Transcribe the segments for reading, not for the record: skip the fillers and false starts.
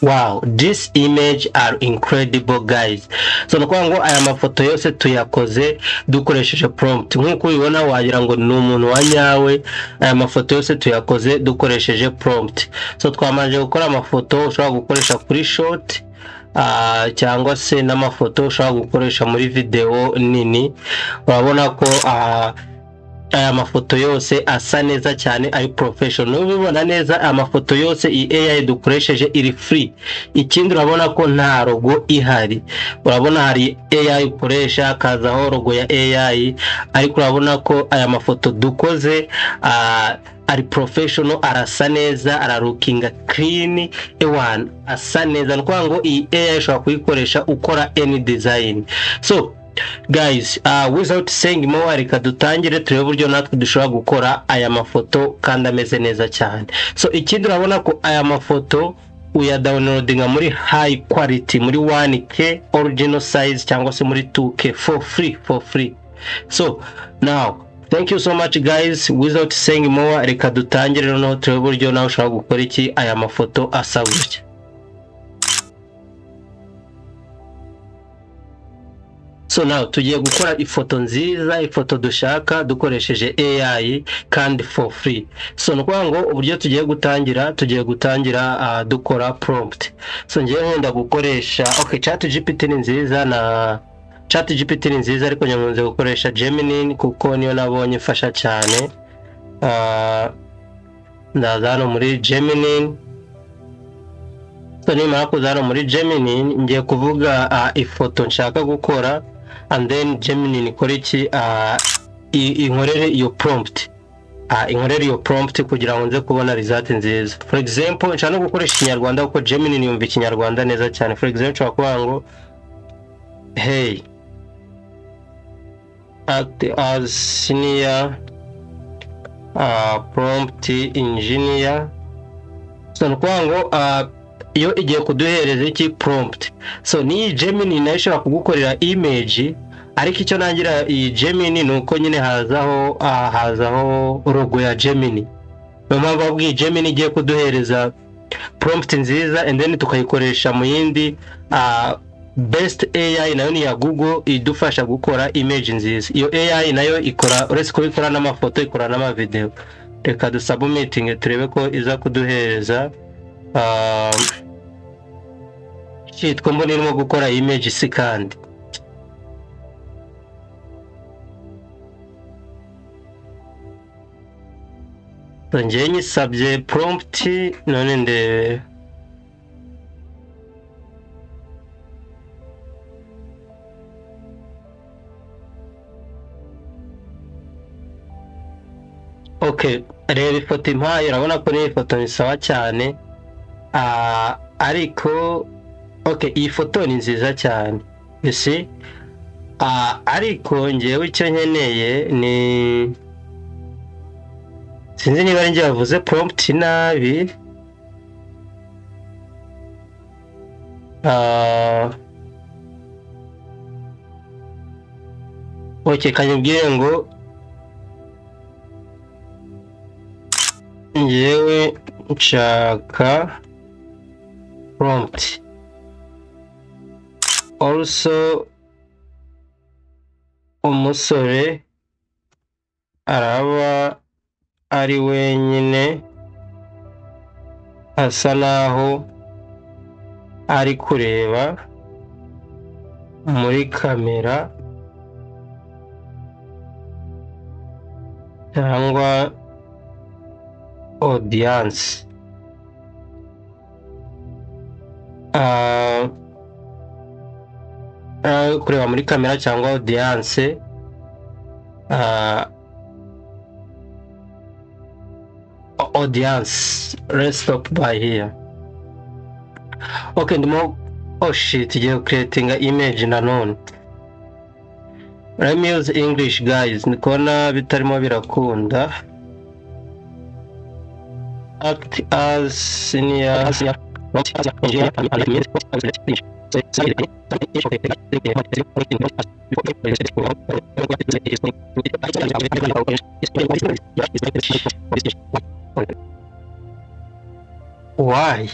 Wow, this image are incredible, guys. So ni ukuvuga ngo aya mafoto yose tuyakoze dukoresheje prompt. Nk'uko ubibona, wagira ngo ni umuntu wa nyawe. Aya mafoto yose tuyakoze dukoresheje prompt. So twamanje gukora amafoto ushobora gukoresha kuri short cyangwa se n'amafoto ushobora gukoresha muri video nini. Urabona ko aya mafoto yose asa neza cyane, ari professional. Ubibona neza, aya mafoto yose, iyi AI dukoresheje iri free. Ikindi, urabona ko nta logo ihari. Urabona hari AI ukoresha hakazaho logo ya AI, ariko urabona ko aya mafoto dukoze ari professional, arasa neza, aralookinga clean, ewan asa neza. Ni ukuvuga ngo iyi AI ushobora kuyikoresha ukora any design. So guys, without saying more, reka dutangire turebe uburyo natwe dushobora gukora aya mafoto kandi ameze neza cyane. So ikindi, urabona ko aya mafoto uyadownloadinga muri high quality, muri 1K original size cyangwa se muri 2K for free, for free. So now, thank you so much, guys. Without saying more, reka dutangire noneho turebe uburyo nawe ushobora gukora iki aya mafoto asa gutya. So now tugiye gukora ifoto nziza, ifoto dushaka, dukoresheje AI kandi for free. So ni ukuvuga ngo uburyo tugiye gutangira dukora prompt. So ngiye nkunda gukoresha, okay, ChatGPT ni nziza na ChatGPT ni nziza, ariko nkunze gukoresha Gemini kuko niyo nabonye ifasha cyane. Ndaza hano muri Gemini. So nimara kuza hano muri Gemini, ngiye kuvuga ifoto nshaka gukora, and then Gemini ikora iki? Inkorere iyo prompt, inkorere iyo prompt kugira ngo nze kubona result nziza. For example, nshaka no gukoresha Ikinyarwanda kuko Gemini yumva Ikinyarwanda neza cyane. For example, nshobora kuvuga ngo "Hey, act as senior prompt engineer." So ni ukuvuga ngo iyo igiye kuduhereza iki? Prompt. So n'iyi Gemini nayo ishobora kugukorera image, ariko icyo nangira iyi Gemini ni uko nyine hazaho logo ya Gemini. Niyo mpamvu babwiye Gemini igiye kuduhereza prompt nziza, and then tukayikoresha mu yindi best AI, nayo ni iya Google, idufasha gukora image nziza. Iyo AI nayo ikora, uretse kuba ikora n'amafoto, ikora n'amavideo. Reka dusubmitting turebe ko iza kuduhereza. Shit, ko mbona irimo gukora image si kandi. So njyewe nyisabye prompt, none ndebe. Okay, reba ifoto impaye. Urabona ko n'iyi foto ni sawa cyane. Ariko okay, iyi foto ni nziza cyane, you see? Ariko ngewe icyo nkeneye ni, sinzi niba ari njye bavuze prompt nabi. Okay, kanyibwire ngo ngewe nshaka prompt also umusore araba ari wenyine, asa naho ari kureba muri kamera cyangwa audience. Kureba muri kamera cyangwa audience, audience. Let's stop by here. Okay, ndimo, oh shit, tugiye creating image nanone. Let me use English, guys. Ndi kubona bitarimo birakunda. Act as senior engineer. Why?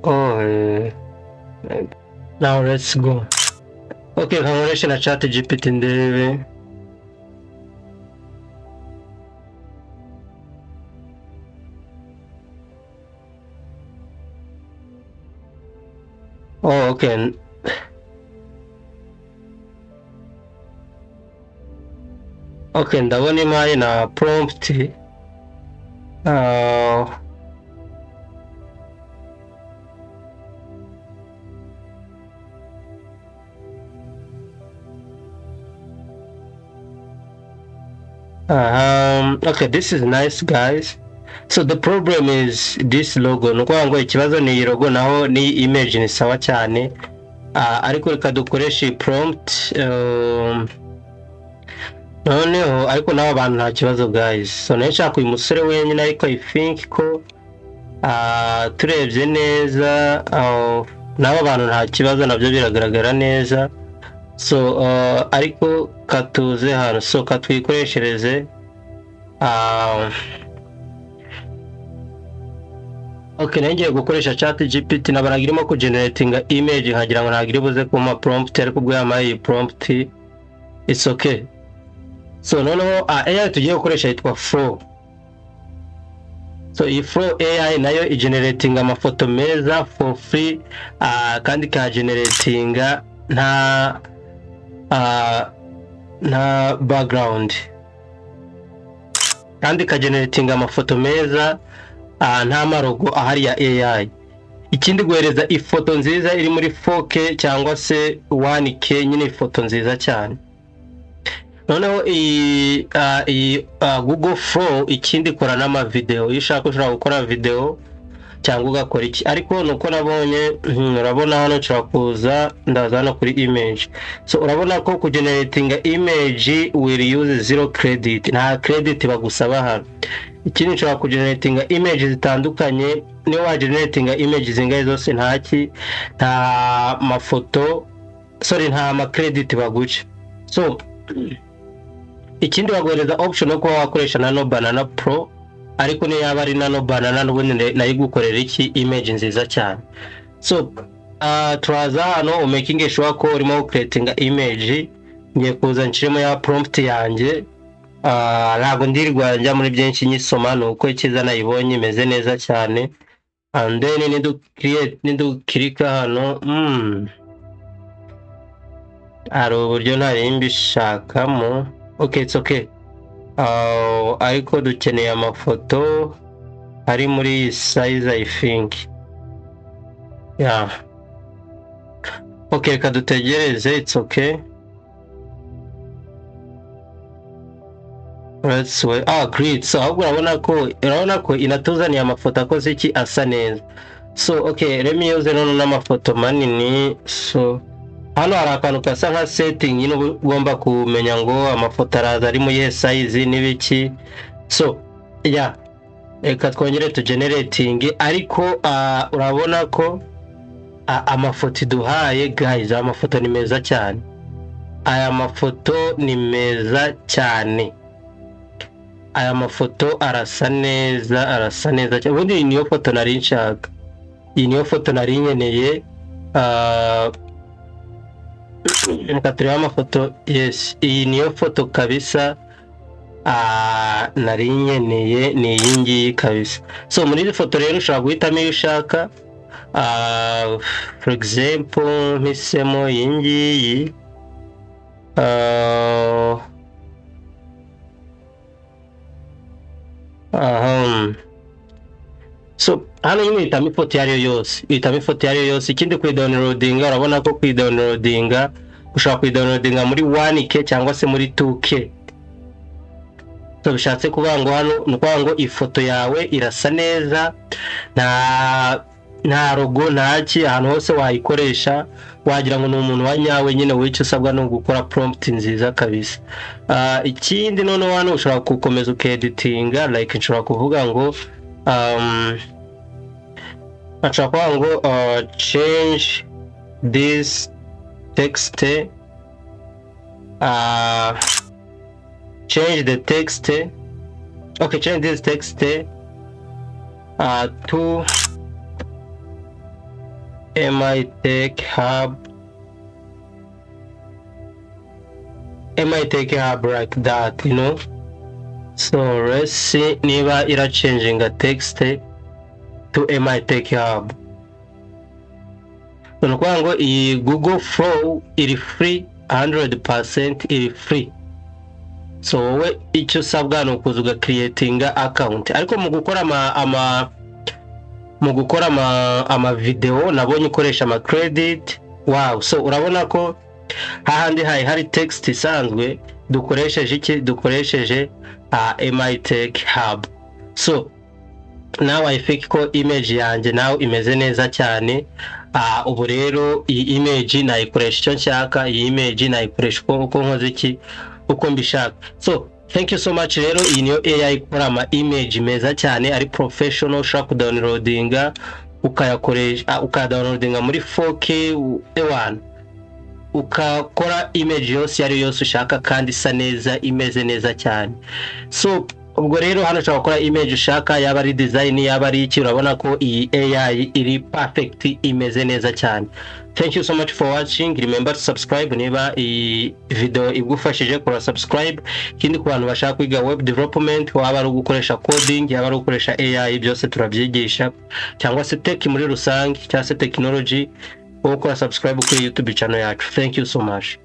Oh, now let's go. Okay, nkoreshe na Chat GPT ndebe. Oh, okay. Okay, ndabona impaye na prompt. Okay, this is nice, guys. So the problem is this logo. Ni ukuvuga ngo ikibazo ni iyi logo, naho ni image ni sawa cyane. Ariko reka dukoreshe iyi prompt. Noneho ariko naho abantu nta kibazo, guys. So nayo nshaka uyu musore wenyine, ariko I think ko turebye neza, n'abo bantu nta kibazo, nabyo biragaragara neza. So ariko katuze hano, so katwikoreshereze. Okay, nayo ngiye gukoresha Chat GPT, nabonaga irimo kugeneratinga image nkagira ngo ntabwo iri buze kumpa prompt, ariko ubwo yampaye iyi prompt, it's okay. So noneho AI tugiye gukoresha yitwa Flow. So iyi Flow AI nayo igeneratinga amafoto meza for free, kandi ikageneratinga nta background, kandi ikageneratinga amafoto meza, nta malogo ahari ya AI. Ikindi, guhereza ifoto nziza iri muri 4K cyangwa se 1K, nyine ifoto nziza cyane. Noneho iyi Google Flow ikindi ikora n'amavideo. Iyo ushaka ushobora gukora video cyangwa ugakora iki, ariko nuko nabonye, urabona hano nshobora kuza, ndaza hano kuri image. So urabona ko kugeneratinga image will use zero credit, nta credit bagusaba hano. Ikindi, nshobora kugeneratinga image zitandukanye. Niyo wageneratinga image zingahe zose, ntaki, nta mafoto, sorry, nta ma credit baguca. So ikindi, baguhereza option yo kuba wakoresha Nano Banana Pro, ariko niyo yaba ari Nano Banana n'ubundi nayo igukorera iki, image nziza cyane. So turaza hano umaking sure ko urimo creatinga image. Ngiye kuza nshiremo ya prompt yanjye. Ntabwo ndirirwa njya muri byinshi nyisoma, ni uko icyiza nayibonye imeze neza cyane. And then nidu create, nidukirika hano, hari uburyo ntari mbishakamo. Okay, it's okay. Ariko dukeneye amafoto ari muri iyi size, I think. Yeah, okay, reka dutegereze, it's okay. Let's wait. Ah, great. So ahubwo urabona ko inatuzaniye amafoto akoze iki, asa neza. So okay, let me use noneho n'amafoto manini. So hano hari akantu gasa nka setting nyine, uba ugomba kumenya ngo amafoto araza ari muri iyihe size n'ibiki. So yeah, reka twongere tugenerating, ariko urabona ko amafoto iduhaye, guys, aya mafoto ni meza cyane, aya mafoto ni meza cyane, aya mafoto arasa neza, arasa neza cyane. Ubundi iyi niyo foto nari nshaka, iyi niyo foto nari nkeneye. Reka turebe amafoto. Yes, iyi niyo foto kabisa nari nkeneye, ni iyi ngiyi kabisa. So muri iri foto rero ushobora guhitamo iyo ushaka. For example, mpisemo iyi ngiyi. Aha. So hano nyine uhitamo ifoto iyo ari yo yose, uhitamo ifoto iyo ari yo yose. Ikindi, kuyidownloadinga, urabona ko kuyidownloadinga ushobora kuyidownloadinga muri 1K cyangwa se muri 2K. So bishatse kuvuga ngo hano ni ukuvuga ngo ifoto yawe irasa neza, nta logo, nta ki, ahantu hose wayikoresha wagira ngo ni umuntu wa nyawe nyine. Wowe icyo usabwa ni ugukora prompt nziza kabisa. Ikindi noneho hano ushobora gukomeza ukeditinga, like nshobora kuvuga ngo nshobora kuvuga ngo change this text, change the text, okay, change this text to MI Tech Hub, MI Tech Hub, like that. So let's see niba irachanginga text to MI Tech Hub. Ni ukuvuga ngo iyi Google Flow iri free, 100% iri free. So wowe icyo usabwa ni ukuza ugacreatinga account. Ariko mu gukora ama video nabonye ikoresha ama credit. Wow! So urabona ko hahandi hari text isanzwe, dukoresheje iki? Dukoresheje MI Tech Hub. So now I think ko image yanjye nawe imeze neza cyane. Ubu rero iyi image nayikoresha icyo nshaka, iyi image nayikoresha uko nkoze iki, uko mbishaka. So thank you so much. Rero iyi niyo AI ikora ama image meza cyane ari professional, ushobora kudownloadinga ukayakoresha, ukayadownloadinga muri 4K ewan, ukakora image yose iyo ari yo yose ushaka kandi isa neza, imeze neza cyane. So ubwo rero hano ushobora gukora image ushaka, yaba ari design, yaba ari iki. Urabona ko iyi AI iri perfect, imeze neza cyane. Thank you so much for watching. Remember to subscribe. Niba iyi video igufashije, kora subscribe. Ikindi, ku bantu bashaka kwiga web development, waba ari ugukoresha coding, yaba ari ugukoresha AI, byose turabyigisha, cyangwa se tech muri rusange, cyangwa se technology, wowe ukora subscribe kuri YouTube channel yacu. Thank you so much.